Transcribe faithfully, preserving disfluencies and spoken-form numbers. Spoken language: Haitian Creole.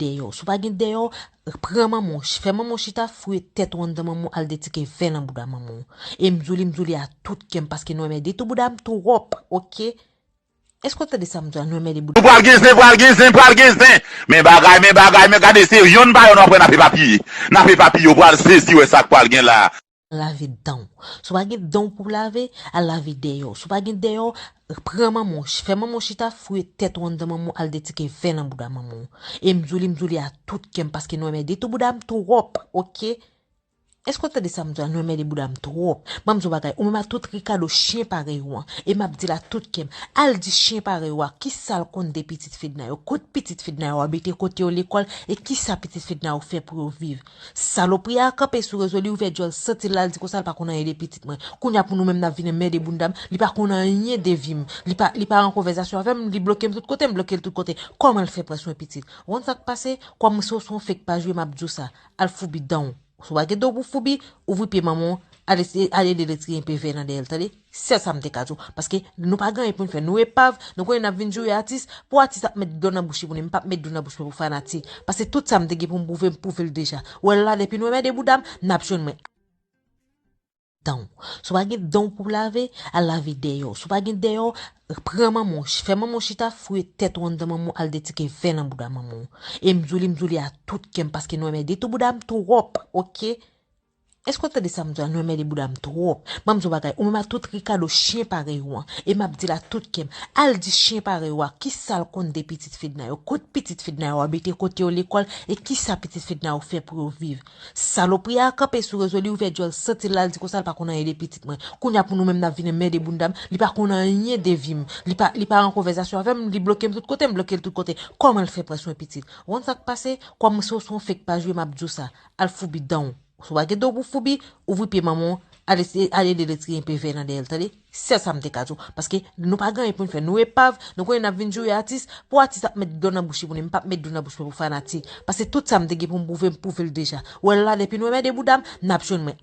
dèyè w. Si w pa gen dèyè w, pran manman w, fè manman w chita, fouye tèt ou anndan manman w, al detike vè nan bouda manman w. E m di w li, m di w li a tout kè m, paske nou enmède tou bouda m twòp, oke? Èske w tande sa m di w la? Nou enmède bouda. Ou pral gen zen, pral gen zen, pral gen zen. Men bagay, men bagay, men gade se yonn pa yonn w ap wè n ap epapiye. N ap epapiye, w pral sezi wè sa k pral gen la. Lave dan w. Si w pa gen dan w pou w lave, al lave dèyè w. Si w pa gen dèyè w, pran manman w, fè manman w chita, fouye tèt ou anndan manman w, al detike vè nan bouda manman w. E m di w li, m di w li a tout kè m, paske nou enmède tou bouda m twòp, oke? Èske w tande sa m di w la? Nou enmède bouda m twòp. Ban m di w bagay, ou menm a tout Ricardo, chen parèy ou an. E m ap di l a tout kè m, al di chen parèy ou a, kisa l konn de pitit Fedna yo? Kot pitit Fedna yo abite, kote yo lekòl, e kisa pitit Fedna yo fè pou yo viv? Salopri a kanpe sou rezo, li ouvè djòl santi l la, l di konsa l pa konn anyen de pitit mwen. Kounye a pou nou menm n ap vin enmède bounda m, li pa konn anyen de vi m. Li pa, li pa an konvèsasyon avè m, li bloke m tout kote, m bloke l tout kote. Kòman l fè pran swen pitit? Ou konn sa k pase? Kòm se w se yon fake pa jwe, m ap di w sa. Al foubi dan w. Si w pa gen dan w pou foubi, ouvri pye manman w, al ede, al ede l retire enpe vè nan dèyè l, tande? Sèl sa m te ka di w. Paske nou pa gen anyen pou n fè. Nou epav, nou konnen n ap vin joure atis. Pou atis ap met dlo nan bouch li pou nou, m p ap met dlo nan bouch mwen pou fanatik. Paske tout sa m te gen pou m pwouve, m pwouve l deja. Ou wè l la, depi nou enmède bouda m, n ap jwenn mwen. Dan w. Si w pa gen dan w pou w lave, al lave dèyè w. Si w pa gen dèyè w, pran manman w, fè manman w chita, fouye tèt ou anndan manman w, al detike vè nan bouda manman w. E m di w li, m di w li a tout kè m, paske nou enmède tou bouda m twòp, oke? Èske w tande sa m di w la? Nou enmède bouda m twòp. Ban m di w bagay, ou menm a tout Ricardo, chen parèy ou an. E m ap di l a tout kè m, al di chen parèy ou a, kisa l konn de pitit Fedna yo? Kot pitit Fedna yo abite, kote yo lekòl, e kisa pitit Fedna yo fè pou yo viv? Salopri a kanpe sou rezo, li ouvè djòl santi l la, l di konsa l pa konn anyen de pitit mwen. Kounye a pou nou menm n ap vin enmède bounda m, li pa konn anyen de vi m. Li pa, li pa an konvèsasyon avè m, li bloke m tout kote, m bloke l tout kote. Kòman l fè pran swen pitit? Ou konn sa k pase? Kòm se w se yon fake pa jwe, m ap di w sa. Al foubi dan w. Si w pa gen dan w pou foubi, ouvri pye manman w, al ede, al ede l retire enpe vè nan dèyè l, tande? Sèl sa m te ka di w. Paske nou pa gen anyen pou n fè. Nou epav, nou konnen n ap vin joure atis. Pou atis ap met dlo nan bouch li pou nou, m p ap met dlo nan bouch mwen pou fanatik. Paske tout sa m te gen pou m pwouve, m pwouve l deja. Ou wè l la, depi nou enmède bouda m, n ap jwenn mwen.